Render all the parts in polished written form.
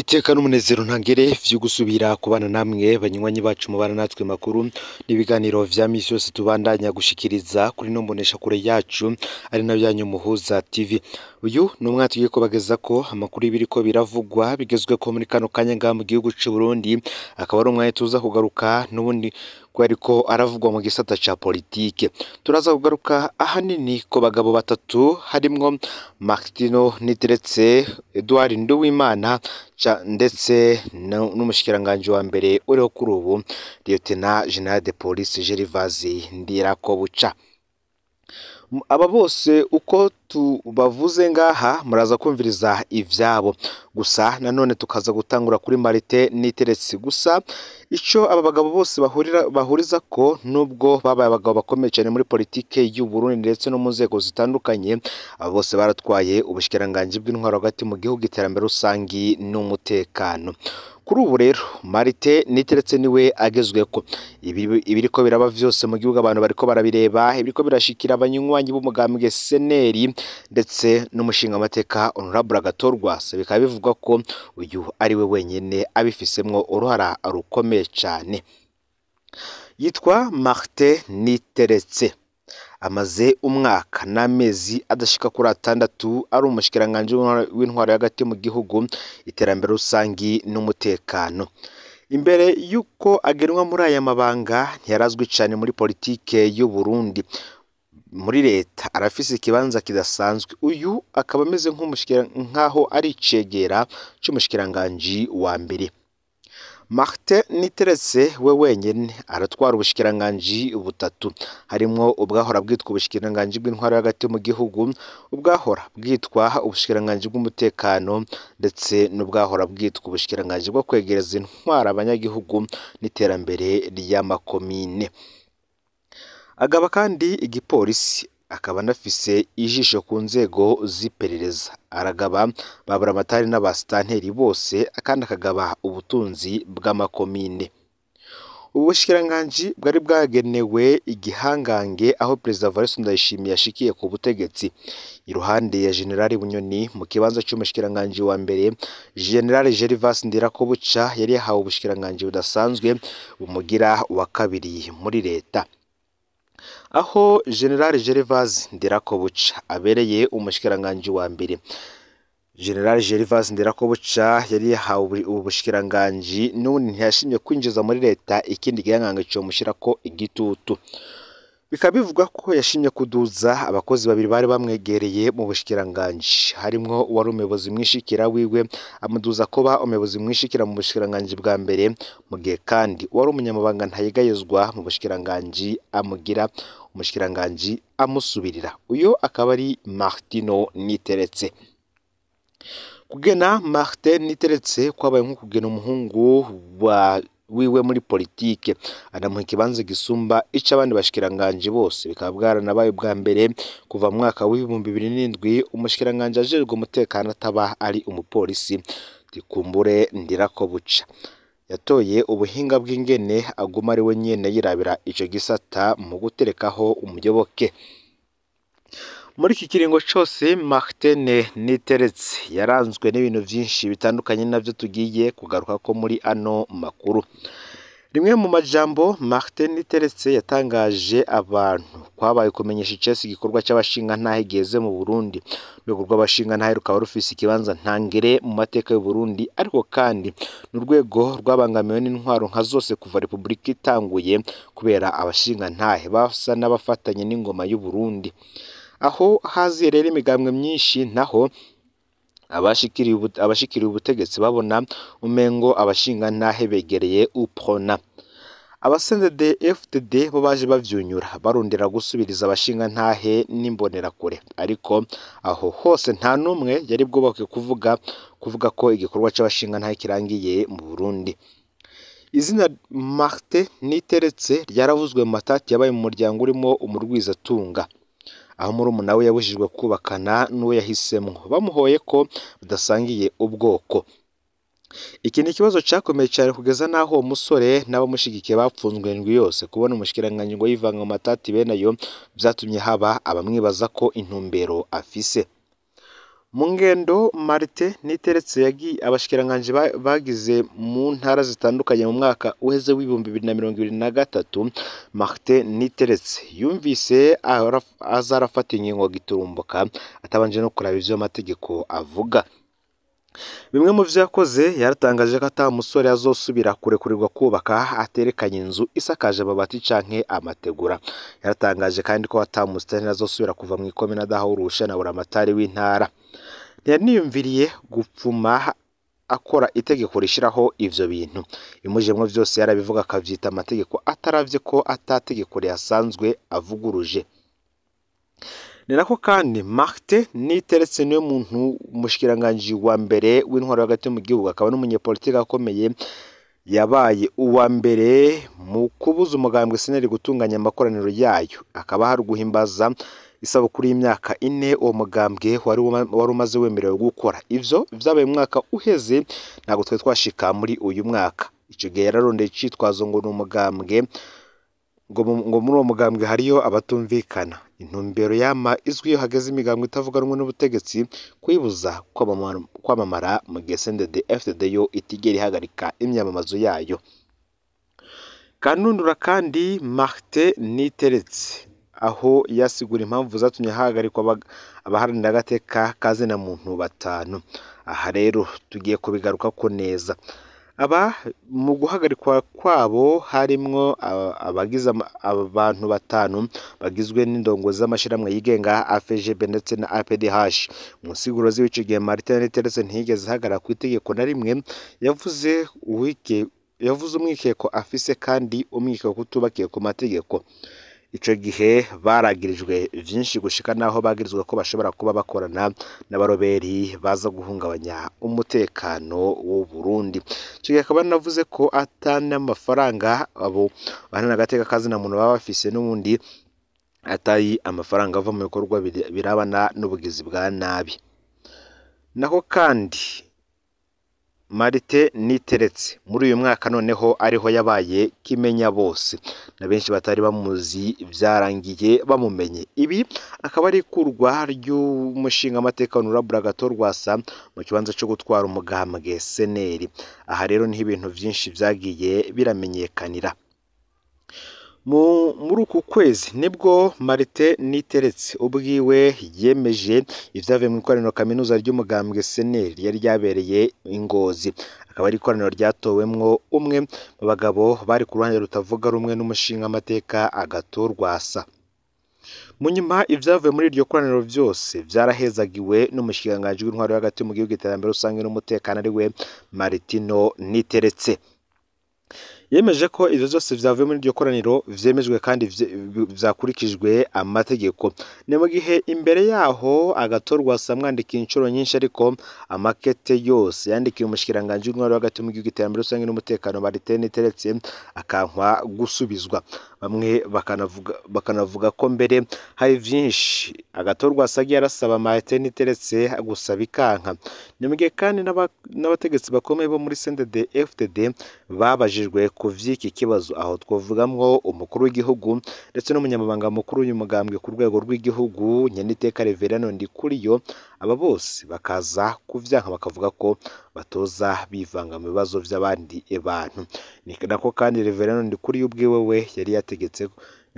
Iteka n'umunezero ntangere vyo gusubira kubana namwe banywanyi bacu mubana natwe makuru n'ibiganiro vya misi yose tubandanya gushikiriza kuri no mbonesha kure yacu ari nayo yanyu Muhuza TV. Uyu ni umwanya tugiye kubagezako amakuru y'ibiriko biravugwa bigezweko muri kano kanya ngaha mu gihugu c'u Burundi, akaba ari umwanya tuza kugaruka n'ubundi ko ariko aravugwa mu gisata ca politike. Turaza kugaruka ahanini ku bagabo batatu harimwo Martino Niteretse, Edouard Nduwimana ndetse n'umushikiranganji wa mbere uriho kuri ubu Lieutenant General de Police Gervais Ndirakobuca. Aba bose uko tubavuze ngaha muraza kumviriza ivyabo, gusa nanone tukaza gutangura kuri Martin Niteretse. Gusa ico aba bagabo bose bahuriza ko nubwo babaye abagabo bakomeye cyane muri politike y'u Burundi ndetse no mu nzego zitandukanye, aba bose baratwaye ubushikiranganji bw'intwaro hagati mu gihugu, iterambere rusangi n'umutekano. Kuri ubu rero Martin Niteretse niwe agezweko. Ibiriko biraba vyose mu gihugu abantu bariko barabireba, ibiriko birashikira abanywanyi b'umugambwe seneri ndetse n'umushingamateka Honorable Agathon Rwasa, bikaba bivugwa ko uyu ari we wenyene abifisemwo uruhara rukomeye cane. Yitwa Martin Niteretse, amaze umwaka n'amezi adashika kuri 6 ari umushikiranganji w'intwaro hagati mu gihugu, iterambere rusangi n'umutekano. Imbere yuko agenwa muri aya mabanga ntiyarazwi cane muri politike y'u Burundi. Muri leta arafise ikibanza kidasanzwe, uyu akaba ameze nkaho ari icegera c'umushikiranganji wa mbere. Martin Niteretse we wenyene aratwara ubushikiranganji butatu, harimwo ubwahora bwitwa ubushikiranganji bw'intwaro hagati mu gihugu, ubwahora bwitwa ubushikiranganji bw'umutekano ndetse n'ubwahora bwitwa ubushikiranganji bwo kwegereza intwaro abanyagihugu n'iterambere ry'amakomine. Agaba kandi igipolisi, akaba anafise ijisho ku nzego z'iperereza, aragaba baburamatari n'abasitanteri bose, kandi akagaba ubutunzi bw'amakomine. Ubushikiranganji bwari bwagenewe igihangange aho Perezida Evariste Ndayishimiye yashikiye ku butegetsi, iruhande ya General Bunyoni mu kibanza c'umushikiranganji wa mbere, General Gervais Ndirakobuca yari yahawe ubushikiranganji budasanzwe bumugira wa kabiri muri leta. Aho General Gervais Ndirakobuca abereye umushikiranganji wa mbere, General Gervais Ndirakobuca yari yahawe ubushikiranganji n'ubundi ntiyashimye kwinjiza muri leta ikindi gihangange comushirako igitutu. Bikaba bivugwa ko yashimye kuduza abakozi babiri bari bamwegereye mu bushikiranganji, harimwo uwari umuyobozi mwishikira wiwe amuduza kuba umuyobozi mwishikira mu bushikiranganji bwa mbere, mu gihe kandi uwari umunyamabanga ntayegayezwa mu bushikiranganji amugira umushikiranganji amusubirira. Uyu akaba ari Martino Niteretse. Kugena Martin Niteretse kwabaye nko kugena umuhungu wa wiwe muri politike, anamuha ikibanza gisumba ico abandi bashikiranganji bose, bikaba bwaranabaye ubwa mbere kuva mu mwaka w'2007 umushikiranganji ajejwe umutekano ataba ari umupolisi Dikumbure Ndirakobuca. Yatoye ubuhinga bw'ingene aguma ari we nyene yirabira ico gisata mu guterekaho umuyoboke. Muri iki kiringo cose Martin Niteretse yaranzwe n'ibintu vyinshi bitandukanye navyo tugiye kugaruka ko muri ano makuru. Rimwe mu majambo Martin Niteretse yatangaje abantu kwabaye kumenyesha icese igikorwa c'abashingantahe geze mu Burundi. Urwego rw'abashingantahe rukaba rufise ikibanza ntangere mu mateka y'u Burundi, ariko kandi n'urwego rwabangamiwe n'intwaro nka zose kuva Republika itanguye, kubera abashingantahe basa n'abafatanye n'ingoma y'u Burundi. Aho haziye rero imigambwe myinshi, naho abashikiriye ubutegetsi babona umengo abashingantahe begereye UPRONA. Abasendede FDD bo baje bavyunyura barondera gusubiriza abashingantahe n'imbonerakure, ariko aho hose nta numwe yari bwubake kuvuga ko igikorwa c'abashingantahe kirangiye mu Burundi. Izina Martin Niteretse ryaravuzwe mu matati yabaye mu muryango urimo umurwizatunga, aho murumuna we yabujijwe kubakana n'uwo yahisemwo, bamuhoye ko badasangiye ubwoko. Iki ni ikibazo cakomeye cane kugeza n'aho uwo musore n'abamushigikiye bapfunzwe indwi yose. Kubona umushikiranganji ngo yivanga mu matati bene ayo vyatumye haba abamwibaza ko intumbero afise. Mu ngendo Martin Niteretse yagiye abashikiranganji bagize mu ntara zitandukanye mu mwaka uheze w'2023, Martin Niteretse yumvise azarafata ingingo giturumbuka atabanje no kuraba ivyo amategeko avuga. Bimwe mu vyo yakoze, yaratangaje ko ata musore azosubira kurekurirwa kubaka aterekanye inzu isakaje amabati canke amategura. Yaratangaje kandi ko ata musitanteri azosubira kuva mw'ikomine adahawe uruhusha na buramatari w'intara. Ntiyaniyumviriye gupfuma akora itegeko rishiraho ivyo bintu. Ibimujemwo vyose yarabivuga akavyita amategeko ataravye ko ata tegeko rihasanzwe avuguruje. Ni nako kandi Martin Niteretse niwe muntu umushikiranganji wa mbere w'intwaro hagati mu gihugu, akaba n'umunyepolitike akomeye, yabaye uwa mbere mu kubuza umugambwe SNL gutunganya amakoraniro yayo, akaba hari guhimbaza isabukuru y'imyaka 4 uwo mugambwe wari umaze wemerewe gukora. Ivyo vyabaye mu mwaka uheze, ntabwo twari twashika muri uyu mwaka. Ico gihe yararondeye icitwazo ngo ni umugambwe, ngo muri uwo mugambwe hariyo abatumvikana. Intumbero yama izwi iyo hageze imigambwe itavuga rumwe n'ubutegetsi kwibuza kwamamara, mu gihe CNDD FDD yo itigera ihagarika imyamamazo yayo. Kanundura kandi Martin Niteretse aho yasigura impamvu zatumye hahagarikwa abaharanira agateka ka zina muntu 5. Aha rero tugiye kubigaruka ko neza. Aba mu guhagarikwa kwabo harimwo abagize abantu 5 bagizwe n'indongozi z'amashirahamwe yigenga AFGB ndetse na APDH. Mu nsiguro z'ico gihe Martin Niteretse ntiyigeze ahagarara ku itegeko na rimwe, yavuze umwikeko afise kandi umwikeko kutubakiye ku mategeko. Ico gihe baragirijwe vyinshi gushika naho bagirizwa ko bashobora kuba bakorana n'abaroberi baza guhungabanya umutekano w'u Burundi. Ico gihe akaba navuze ko atana amafaranga abo bahanana agateka kazina muntu baba bafise n'ubundi atari amafaranga ava mu bikorwa birabana n'ubugizi bwa nabi. Naho kandi Martin Niteretse muri uyu mwaka noneho ariho yabaye kimenya bose, na benshi batari bamuzi vyarangiye bamumenye. Ibi akaba ari ikurwa ry'umushinga amateka Honorable Agathon Rwasa mu kibanza cyo gutwara umugambwe SNL. Aha rero niho ibintu vyinshi vyagiye biramenyekanira. Muri uku kwezi nibwo Martin Niteretse ubwiwe yemeje ivyavuye mu ikoraniro kaminuza ry'umugambwe SNL ryari ryabereye i Ngozi. Akaba ari ikoraniro ryatowemwo umwe mu bagabo bari ku ruhande rutavuga rumwe n'umushinga amateka Agathon Rwasa. Mu nyuma ivyavuye muri iryo koraniro vyose vyarahezagiwe n'umushikiranganji w'intwaro hagati mu gihugu, iterambere rusange n'umutekano ari we Martino Niteretse. Yemeje ko ivyo vyose vyavuye muri iryo koraniro vyemejwe kandi vyakurikijwe amategeko. Ni mu gihe imbere yaho Agathon Rwasa amwandikiye inshuro nyinshi, ariko amakete yose yandikiye umushikiranganji w'intwaro hagati mu gihugu, iterambere rusange n'umutekano Martin Niteretse akankwa gusubizwa. Bamwe bakanavuga ko mbere hari vyinshi Agathon Rwasa yagiye arasaba Martin Niteretse gusaba ikanka. Ni mu gihe kandi n'abategetsi bakomeye bo muri CNDD FDD babajijwe ku vy'iki kibazo, aho twovugamwo umukuru w'igihugu ndetse n'umunyamabanga mukuru w'umugambwe ku rwego rw'igihugu Nyeniteka Reverendo Ndikuriyo. Aba bose bakaza kuvyanka bakavuga ko batoza bivanga mu bibazo vy'abandi bantu. Ni nako kandi Reverendo Ndikuriyo ubwiwe we yari yategetse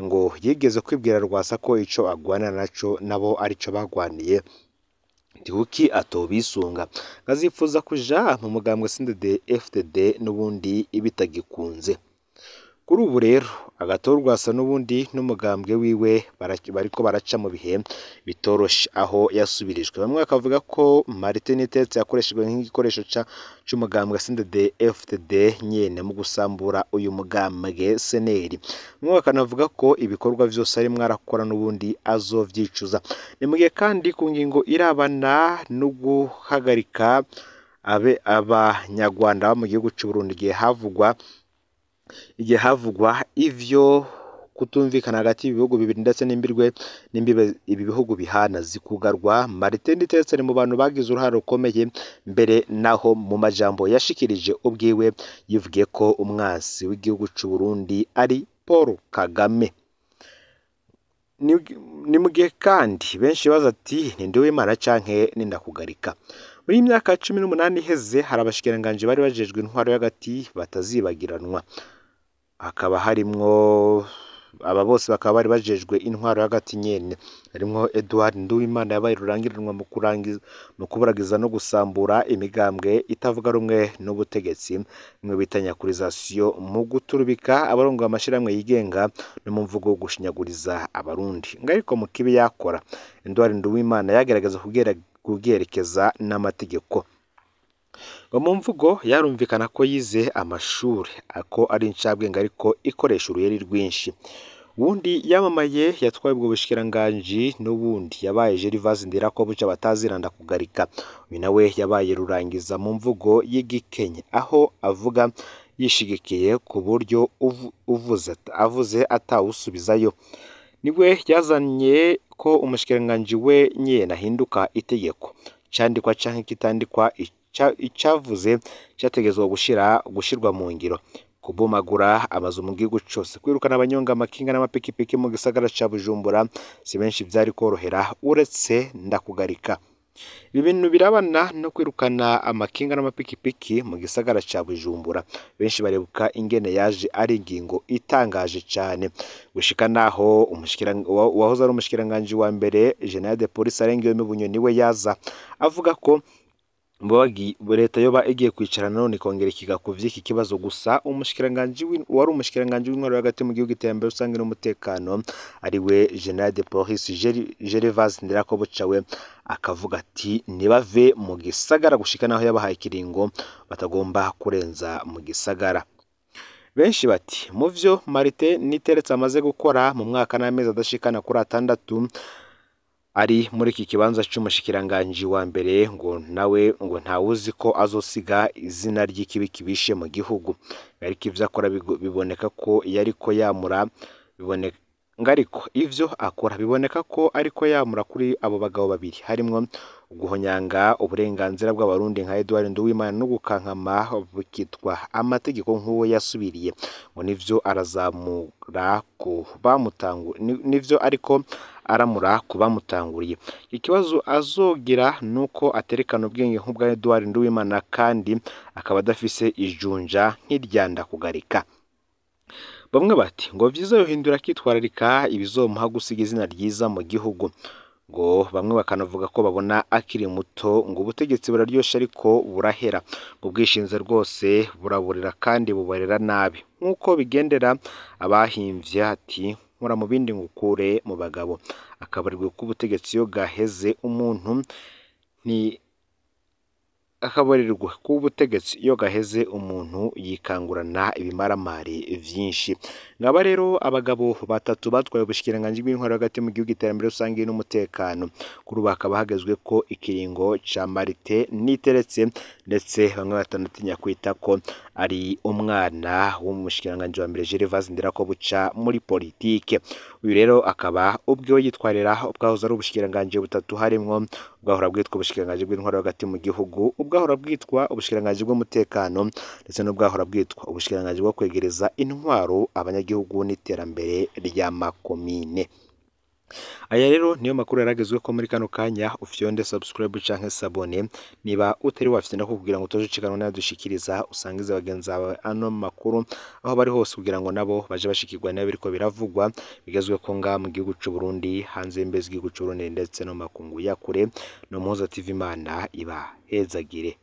ngo yigeze kwibwira Rwasa ko ico agwana naco nabo arico bagwaniye, ntihuki atobisunga kazifuza kuja mu mugambwe CNDD FDD n'ubundi ibitagikunze. Kuri ubu rero Agathon Rwasa n'ubundi n'umugambwe wiwe bariko baraca mu bihe bitoroshe, aho yasubirijwe. Bamwe bakavuga ko Martin Niteretse yakoreshejwe nk'igikoresho c'umugambwe CNDD FDD nyene mu gusambura uyu mugambwe SNL. Bamwe bakanavuga ko ibikorwa vyose arimwo arakora n'ubundi azovyicuza. Ni mu gihe kandi ku ngingo irabana no guhagarika abanyarwanda mu gihugu c'u Burundi igihe havugwa ivyo kutumvikana hagati y'ibihugu bibiri ndetse n'imbirwe n'imbibe ibi bihugu bihana zikugarwa. Martin Niteretse ari mu bantu bagize uruhare rukomeye mbere naho mu majambo yashikirije ubwiwe yivugiye ko umwansi w'igihugu c'u Burundi ari Paul Kagame. Ni mu gihe kandi benshi baza ati ni Nduwimana canke ni Ndakugarika. Muri iyi myaka 18 iheze hari abashikiranganji bari bajejwe intwaro y'agati batazibagiranwa, hakaba harimwo aba bose bakaba bari bajejwe intwaro y'agati nyene, harimwo Edouard Nduwimana yabaye rurangiranwa mu kuburagiza no gusambura imigambwe itavuga rumwe n'ubutegetsi, imwe bita nyakurizasiyo, mu guturubika abarongoye amashirahamwe yigenga no mu mvugo wo gushinyaguriza abarundi. Ngo ariko mu kibi yakora, Edouard Nduwimana yagerageza kubwerekeza n'amategeko. Ngo mu mvugo yarumvikana ko yize amashuri, ko ari incabwenge ariko ikoresha uruyeri rwinshi. Wundi yamamaye yatwaye ubwo bushikiranganji n'ubundi yabaye Gervase Ndirakobuca batazira Ndakugarika. Uyu nawe yabaye rurangiza mu mvugo y'igikenye, aho avuga yishigikiye ku buryo avuze atawusubizayo. Niwe yazanye ko umushikiranganji we nyene ahinduka itegeko, candikwa canke kitandikwa, icavuze categezwa gushirwa mu ngiro. Kubomagura amazu mu gihugu cose, kwirukana abanyonga amakinga n'amapikipiki mu gisagara ca Bujumbura, si benshi vyari korohera uretse Ndakugarika. Ibi bintu birabana no kwirukana amakinga n'amapikipiki mu gisagara ca Bujumbura. Benshi barebuka ingene yaje ari ingingo itangaje cane, gushika naho uwahoze ari umushikiranganji wa mbere General de Police Arengiyome Bunyoni we yaza avuga ko leta yoba igiye kwicara none ikongera ikiga ku vy'iki kibazo. Gusa umushikiranganji wari umushikiranganji w'intwaro hagati mu gihugu, iterambere rusange n'umutekano, ari we General de Police Gervase Ndirakobuca, we akavuga ati nibave mu gisagara, gushika naho yabahaye ikiringo batagomba kurenza mu gisagara. Benshi bati mu vyo Martin Niteretse amaze gukora mu mwaka n'amezi adashikana kuri 6 ari muri iki kibanza c'umushikiranganji wa mbere, ngo nawe ngo ntawuzi ko azosiga izina ry'ikibi kibishe mu gihugu. Ariko ivyo akora biboneka ko yariko yamura, biboneka ariko ivyo akora biboneka ko ariko yamura kuri abo bagabo babiri, harimwo guhonyanga uburenganzira bw'abarundi nka Edouard Nduwimana no gukankama bukitwa amategeko nk'uwo yasubiriye. Ngo nivyo arazamura ku bamutangu, nivyo ariko aramura ku bamutanguriye. Ikibazo azogira nuko aterekana ubwenge nk'ubwa Edouard Nduwimana kandi akaba adafise ijunja nk'irya Ndakugarika. Bamwe bati ngo vyiza yohindura akitwararika ibizomuha gusiga izina ryiza mu gihugu. Ngo bamwe bakanavuga ko babona akiri muto, ngo ubutegetsi buraryoshe ariko burahera, ngo ubwishinze rwose buraburira kandi bubarera nabi, nk'uko bigendera abahimvye ati nkora mu bindi ngukure mu bagabo. Akabarirwa ko ubutegetsi iyo gaheze umuntu ni akabarirwa ko ubutegetsi iyo gaheze umuntu yikangurana ibimaramari vyinshi. Ngaba rero abagabo batatu batwaye ubushikiranganji bw'intwaro hagati mu gihugu, iterambere rusange n'umutekano, kuri ubu hakaba hagezwe ko ikiringo ca Martin Niteretse, ndetse bamwe batanatinya kwita ko ari umwana w'umushikiranganji wa mbere Gervase Ndirakobuca muri politike. Uyu rero akaba ubwiwe yitwarira ubwahoze ari ubushikiranganji butatu, harimwo ubwahora bwitwa ubushikiranganji bw'intwaro hagati mu gihugu, ubwahora bwitwa ubushikiranganji bw'umutekano, ndetse n'ubwahora bwitwa ubushikiranganji bwo kwegereza intwaro abanyagihugu n'iterambere ry'amakomine. Aya rero niyo makuru yaragezwe ko muri kano kanya. Ufyonde subscribe canke sabone niba utari wafite nako, kugira ngo utoje n'adushikiriza, usangize bagenzi bawe ano makuru aho bari hose, kugira ngo nabo baje bashikirwa nayo biriko biravugwa bigezwe ko nga mu gihugu c'u Burundi, hanze y'imbibe z'igihugu c'u Burundi, ndetse no makungu ya kure. No Muhoza TV, Imana iba hezagire.